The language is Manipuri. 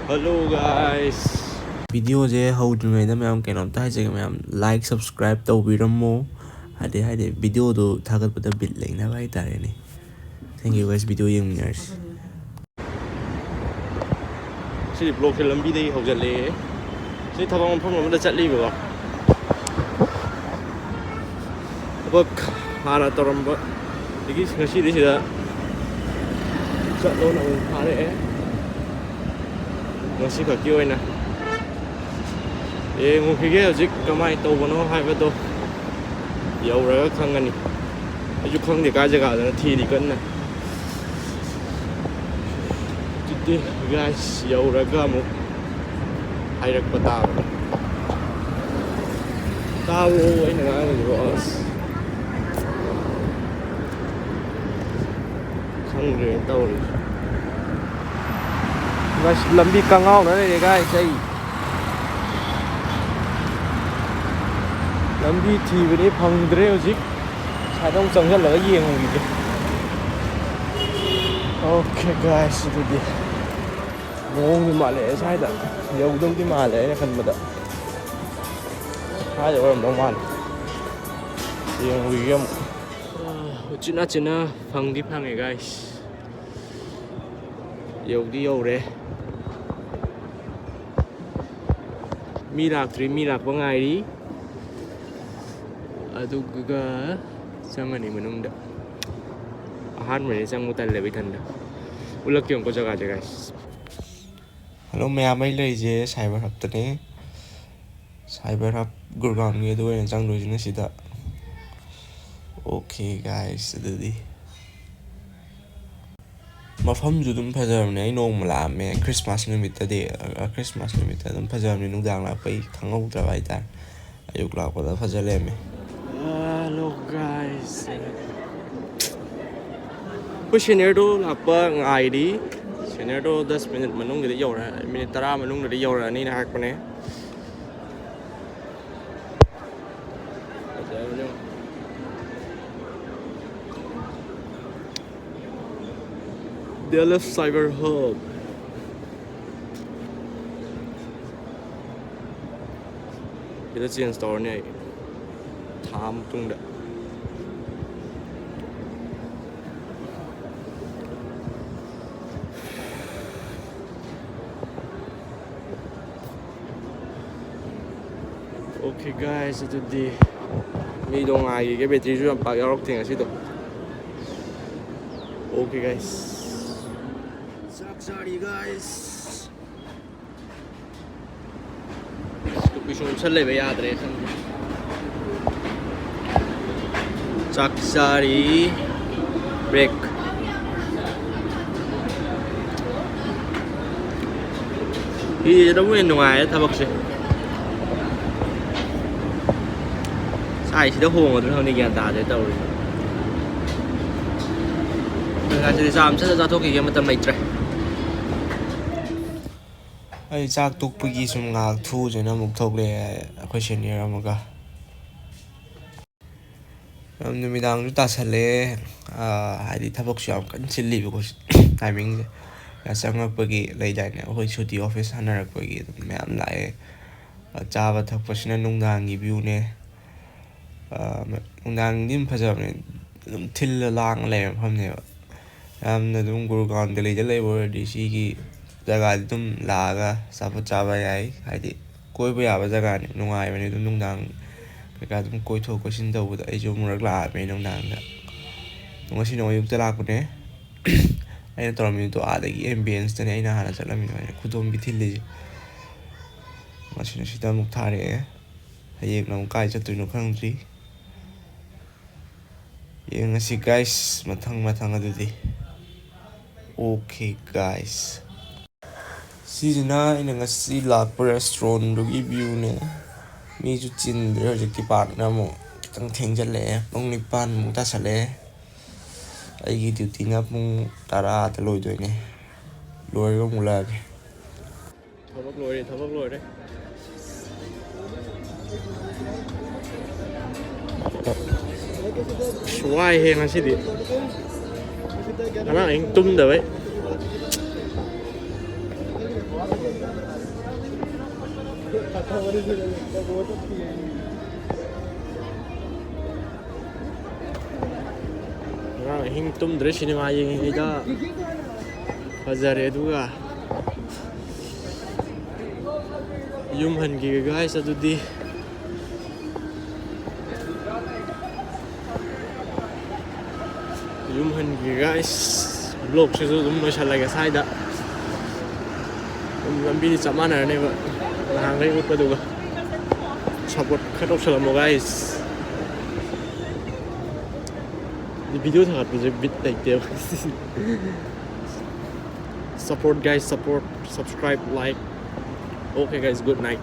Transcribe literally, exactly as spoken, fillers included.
Hello guys. ꯚꯤꯗꯤꯑꯣꯁꯦ ꯍꯧꯗ꯭ꯔꯤꯉꯩꯗ ꯃꯌꯥꯝ ꯀꯩꯅꯣꯝꯇ ꯍꯥꯏꯖꯒꯦ ꯃꯌꯥꯝ, ꯂꯥꯏꯛ ꯁꯕꯁꯀ꯭ꯔꯥꯏꯕ ꯇꯧꯕꯤꯔꯝꯃꯣ꯫ ꯍꯥꯏꯗꯤ ꯍꯥꯏꯗꯤ ꯚꯤꯗꯤꯑꯣꯗꯣ ꯊꯥꯒꯠꯄꯗ ꯕꯤꯠ ꯂꯩꯅꯕ ꯍꯥꯏꯇꯥꯔꯦꯅꯦ꯫ Thank you guys, ꯚꯤꯗꯤꯑꯣ ꯌꯦꯡꯃꯤꯟꯅꯔꯁꯤ꯫ ꯁꯤꯗꯤ ꯕ꯭ꯂꯣꯛꯁꯦ ꯂꯝꯕꯤꯗꯒꯤ ꯍꯧꯖꯤꯜꯂꯛꯑꯦ꯫ ꯁꯤ ꯊꯕꯛ ꯃꯐꯝ ꯑꯃꯗ ꯆꯠꯂꯤꯕꯀꯣ꯫ ꯊꯕꯛ ꯍꯥꯟꯅ ꯇꯧꯔꯝꯕ ꯑꯗꯒꯤ ꯉꯁꯤꯗꯤ ꯁꯤꯗ ꯆꯠꯂꯣꯅ ꯑꯃꯨꯛ ꯊꯥꯔꯛꯑꯦ꯫ ꯉꯁꯤ ꯈꯛꯀꯤ ꯑꯣꯏꯅ ꯌꯦꯡꯉꯨꯈꯤꯒꯦ ꯍꯧꯖꯤꯛ ꯀꯃꯥꯏꯅ ꯇꯧꯕꯅꯣ ꯍꯥꯏꯕꯗꯣ꯫ ꯌꯧꯔꯒ ꯈꯪꯉꯅꯤ꯫ ꯑꯩꯁꯨ ꯈꯪꯗꯦ ꯀꯥꯏ ꯖꯒꯥꯗꯅ ꯊꯤꯔꯤ ꯀꯟꯅ꯫ ꯑꯗꯨꯗꯤ ꯒꯥꯏꯁ ꯌꯧꯔꯒ ꯑꯃꯨꯛ ꯍꯥꯏꯔꯛꯄ ꯇꯥꯕꯅꯤ꯫ ꯇꯥꯕ꯭ꯔꯣ ꯑꯩꯅ ꯉꯥꯡꯉꯤꯁꯤꯕꯣ? ꯑꯁ꯫ ꯈꯪꯗ꯭ꯔꯦ ꯇꯧꯔꯤꯁꯦ꯫ ꯒꯥꯏꯁ, ꯂꯝꯕꯤ ꯀꯉꯥꯎꯅ ꯂꯩꯔꯦ ꯒꯥꯏꯁ꯫ ꯑꯩ ꯂꯝꯕꯤ ꯊꯤꯕꯅꯤ ꯐꯪꯗ꯭ꯔꯦ ꯍꯧꯖꯤꯛ꯫ ꯁꯥꯏꯗ ꯑꯃꯨꯛ ꯆꯪꯁꯤꯜꯂꯒ ꯌꯦꯡꯉꯨꯈꯤꯒꯦ꯫ ꯑꯣꯀꯦ ꯒꯥꯏꯁ, ꯑꯗꯨꯗꯤ ꯃꯑꯣꯡꯗꯤ ꯃꯥꯜꯂꯛꯑꯦ ꯁ꯭ꯋꯥꯏꯗ꯫ ꯌꯧꯗꯧꯗꯤ ꯃꯥꯜꯂꯦ ꯑꯩꯅ ꯈꯟꯕꯗ꯫ ꯁ꯭ꯋꯥꯏꯗ ꯑꯣꯏꯔꯝꯗꯧ ꯃꯥꯜꯂꯦ꯫ ꯌꯦꯡꯉꯨꯈꯤꯒꯦ ꯑꯃꯨꯛ꯫ ꯎꯆꯤꯟ ꯅꯥꯆꯤꯟꯅ ꯐꯪꯗꯤ ꯐꯪꯉꯦ ꯒꯥꯏꯁ꯫ ꯌꯧꯗꯤ ꯌꯧꯔꯦ꯫ ꯃꯤ ꯂꯥꯛꯇ꯭ꯔꯤ, ꯃꯤ ꯂꯥꯛꯄ ꯉꯥꯏꯔꯤ꯫ ꯑꯗꯨꯒ ꯆꯪꯉꯅꯤ ꯃꯅꯨꯡꯗ꯫ ꯑꯍꯥꯟꯕꯅꯦ ꯆꯪꯕ ꯇꯜꯂꯦꯕ ꯏꯊꯟꯗ꯫ ꯎꯠꯂꯛꯀꯦ ꯑꯃꯨꯛꯀ ꯖꯒꯥꯁꯦ ꯒꯥꯏꯁ꯫ ꯍꯜꯂꯣ ꯃꯌꯥꯝ, ꯑꯩ ꯂꯩꯔꯤꯁꯦ ꯁꯥꯏꯕꯔ ꯍꯕꯇꯅꯦ꯫ ꯁꯥꯏꯕꯔ ꯍꯕ ꯒꯨꯔꯒꯥꯎꯟꯒꯤ ꯑꯗꯨ ꯑꯣꯏꯅ ꯆꯪꯗꯣꯏꯁꯤꯅ ꯁꯤꯗ꯫ ꯑꯣꯀꯦ ꯒꯥꯏꯁ, ꯑꯗꯨꯗꯤ ꯃꯐꯝꯁꯨ ꯑꯗꯨꯝ ꯐꯖꯕꯅꯦ꯫ ꯑꯩ ꯅꯣꯡꯃ ꯂꯥꯛꯑꯝꯃꯦ ꯈ꯭ꯔꯤꯁꯃꯥꯁ ꯅꯨꯃꯤꯠꯇꯗꯤ꯫ ꯑ, ꯈ꯭ꯔꯤꯁꯃꯥꯁ ꯅꯨꯃꯤꯠꯇ ꯑꯗꯨꯝ ꯐꯖꯕꯅꯦ꯫ ꯅꯨꯡꯗꯥꯡ ꯂꯥꯛꯄꯩ ꯈꯪꯍꯧꯗ꯭ꯔꯕ ꯍꯥꯏꯇꯥꯔꯦ꯫ ꯑꯌꯨꯛ ꯂꯥꯛꯄꯗ ꯐꯖ ꯂꯩꯔꯝꯃꯦ꯫ ꯍꯜꯂꯣ ꯒꯥꯏꯁ꯫ ꯑꯩꯈꯣꯏ ꯁꯦꯅꯤꯌꯔꯗꯣ ꯂꯥꯛꯄ ꯉꯥꯏꯔꯤ꯫ ꯁꯦꯅꯤꯌꯔꯗꯣ ꯗꯁ ꯃꯤꯅꯤꯠ ꯃꯅꯨꯡꯗꯗꯤ ꯌꯧꯔꯛꯑ-, ꯃꯤꯅꯤꯠ ꯇꯔꯥ ꯃꯅꯨꯡꯗꯗꯤ ꯌꯧꯔꯛꯑꯅꯤꯅ ꯍꯥꯏꯔꯛꯄꯅꯦ꯫ ꯐꯖꯕꯅꯦ꯫ D L F Cyber Hub꯫ ꯁꯤꯗ ꯆꯦꯟꯖ ꯇꯧꯔꯅꯤ ꯑꯩ ꯊꯥ ꯑꯃ ꯃꯇꯨꯡꯗ꯫ Okay guys, ꯑꯗꯨꯗꯤ ꯃꯤꯗꯣ ꯉꯥꯏꯈꯤꯒꯦ, ꯕꯦꯇ꯭ꯔꯤꯁꯨ ꯌꯥꯝ ꯄꯥꯛ ꯌꯥꯎꯔꯛꯇꯦ ꯉꯁꯤꯗꯣ꯫ Okay guys, ꯆꯥꯛ ꯆꯥꯔꯤ guys꯫ ꯇꯨꯄꯤꯁꯨ ꯎꯞꯁꯜ ꯂꯩꯕ ꯌꯥꯗ꯭ꯔꯦ ꯁꯝꯁꯦ꯫ ꯆꯥꯛ ꯆꯥꯔꯤ꯫ Break꯫ ꯁꯤꯁꯤꯅꯕꯨ ꯍꯦꯟꯅ ꯅꯨꯡꯉꯥꯏꯔꯦ ꯊꯕꯛꯁꯦ꯫ ꯁꯥꯏꯁꯤꯗ ꯍꯣꯡꯉꯗ꯭ꯔꯥ ꯈꯪꯗꯦ, ꯒ꯭ꯌꯥꯟ ꯇꯥꯗꯦ ꯇꯧꯔꯤꯁꯦ꯫ ꯉꯁꯤꯗꯤ ꯆꯥꯛ ꯑꯃ ꯁꯠ ꯁꯠ ꯆꯥꯊꯣꯛꯈꯤꯒꯦ, ꯃꯇꯝ ꯂꯩꯇ꯭ꯔꯦ꯫ ꯑꯩ ꯆꯥꯛ ꯇꯣꯛꯄꯒꯤ ꯁꯨꯝ ꯉꯥꯏꯍꯥꯛ ꯊꯣꯛꯎꯁꯦꯅ ꯑꯃꯨꯛ ꯊꯣꯛꯂꯛꯑꯦ ꯑꯩꯈꯣꯏ senior ꯑꯃꯒ꯫ ꯌꯥꯝ ꯅꯨꯃꯤꯗꯥꯡꯁꯨ ꯇꯥꯁꯜꯂꯛꯑꯦ, ꯑꯥ, ꯍꯥꯏꯗꯤ ꯊꯕꯛꯁꯨ ꯌꯥꯝ ꯀꯟꯅ ꯆꯤꯜꯂꯤꯕꯀꯣ timingꯁꯦ꯫ ꯌꯥ ꯆꯪꯉꯛꯄꯒꯤ ꯂꯩꯗꯥꯏꯅꯦ, ꯑꯩꯈꯣꯏ ꯁꯨꯇꯤ office ꯍꯟꯅꯔꯛꯄꯒꯤ ꯑꯗꯨꯝ ꯃꯌꯥꯝ ꯂꯥꯛꯑꯦ꯫ ꯑꯥ, ꯆꯥꯕ ꯊꯛꯄꯁꯤꯅ ꯅꯨꯡꯗꯥꯡꯒꯤ viewꯅꯦ꯫ ꯑꯥ, ꯅꯨꯡꯗꯥꯡꯗꯤ ꯑꯗꯨꯝ ꯐꯖꯕꯅꯦ, ꯑꯗꯨꯝ ꯊꯤꯜꯂ ꯂꯥꯡꯉ ꯂꯩꯕ ꯃꯐꯝꯅꯦꯕ꯫ ꯌꯥꯝꯅ ꯑꯗꯨꯝ ꯒꯨꯔꯒꯥꯎꯟ ꯗꯦꯜꯂꯤꯗ ꯂꯩꯕ ꯑꯣꯏꯔꯗꯤ ꯁꯤꯒꯤ ꯖꯒꯥꯗꯤ ꯑꯗꯨꯝ ꯂꯥꯛꯑꯒ ꯑꯆꯥꯄꯣꯠ ꯆꯥꯕ ꯌꯥꯏ, ꯍꯥꯏꯗꯤ ꯀꯣꯏꯕ ꯌꯥꯕ ꯖꯒꯥꯅꯤ, ꯅꯨꯡꯉꯥꯏꯕꯅꯤ꯫ ꯑꯗꯨꯝ ꯅꯨꯡꯗꯥꯡ ꯀꯩꯀꯥ ꯑꯗꯨꯝ ꯀꯣꯏꯊꯣꯛ ꯀꯣꯏꯁꯤꯟ ꯇꯧꯕꯗ ꯑꯩꯁꯨ ꯑꯃꯨꯔꯛ ꯂꯥꯛꯑꯝꯃꯦ ꯅꯨꯡꯗꯥꯡꯗ꯫ ꯉꯁꯤꯅ ꯑꯌꯨꯛꯇ ꯂꯥꯛꯄꯅꯦ꯫ ꯑꯩꯅ ꯇꯧꯔꯝꯃꯤꯗꯣ ꯑꯥꯗꯒꯤ ambienceꯇꯅꯦ ꯑꯩꯅ ꯍꯥꯟꯅ ꯆꯠꯂꯝꯃꯤꯗꯣ, ꯑꯩꯅ ꯈꯨꯗꯣꯝꯕꯤ ꯊꯤꯜꯂꯤꯁꯦ꯫ ꯉꯁꯤꯅ ꯁꯤꯗ ꯑꯃꯨꯛ ꯊꯥꯔꯛꯑꯦ, ꯍꯌꯦꯡꯅ ꯑꯃꯨꯛ ꯀꯥꯏ ꯆꯠꯇꯣꯏꯅꯣ ꯈꯪꯗ꯭ꯔꯤ꯫ ꯌꯦꯡꯉꯁꯤ guys, ꯃꯊꯪ ꯃꯊꯪ ꯑꯗꯨꯗꯤ꯫ Okay guys, ꯁꯤꯁꯤꯅ ꯑꯩꯅ ꯉꯁꯤ ꯂꯥꯛꯄ restaurantꯗꯨꯒꯤ viewꯅꯦ꯫ ꯃꯤꯁꯨ ꯆꯤꯟꯗ꯭ꯔꯦ ꯍꯧꯖꯤꯛꯇꯤ ꯄꯥꯛꯅ, ꯑꯃꯨꯛ ꯈꯤꯇꯪ ꯊꯦꯡꯖꯜꯂꯛꯑꯦ, ꯄꯨꯡ ꯅꯤꯄꯥꯟꯃꯨꯛ ꯇꯥꯁꯜꯂꯛꯑꯦ꯫ ꯑꯩꯒꯤ dutyꯅ ꯄꯨꯡ ꯇꯔꯥꯗ ꯂꯣꯏꯗꯣꯏꯅꯦ, ꯂꯣꯏꯔꯒ ꯑꯃꯨꯛ ꯂꯥꯛꯑꯒꯦ꯫ ꯊꯕꯛ ꯂꯣꯏꯔꯦ, ꯊꯕꯛ ꯂꯣꯏꯔꯦ꯫ ꯑꯁ, ꯋꯥꯏꯍꯦ ꯉꯁꯤꯗꯤ꯫ ꯉꯔꯥꯡ ꯑꯍꯤꯡ ꯇꯨꯝꯗꯕꯩ꯫ ꯉꯔꯥꯡ ꯑꯍꯤꯡ ꯇꯨꯝꯗ꯭ꯔꯦ ꯁꯤꯅꯦꯃꯥ ꯌꯦꯡꯉꯤꯉꯩꯗ꯫ ꯐꯖꯔꯦ꯫ ꯑꯗꯨꯒ ꯌꯨꯝ ꯍꯟꯈꯤꯒꯦ guys꯫ ꯑꯗꯨꯗꯤ ꯌꯨꯝ ꯍꯟꯈꯤꯒꯦ guys꯫ Vlogꯁꯤꯁꯨ ꯑꯗꯨꯝ ꯂꯣꯏꯁꯜꯂꯒꯦ ꯁ꯭ꯋꯥꯏꯗ꯫ ꯑꯗꯨꯝ ꯂꯝꯕꯤꯗꯤ ꯆꯞ ꯃꯥꯟꯅꯔꯅꯦꯕ ꯅꯍꯥꯟꯈꯩ ꯎꯠꯄꯗꯨꯒ꯫ Support ꯈꯔ ꯇꯧꯁꯜꯂꯝꯃꯣ guys꯫ Video ꯊꯥꯒꯠꯄꯁꯦ ꯕꯤꯠ ꯂꯩꯇꯦꯕ꯫ Support guys, support, subscribe, like. Okay guys, good night.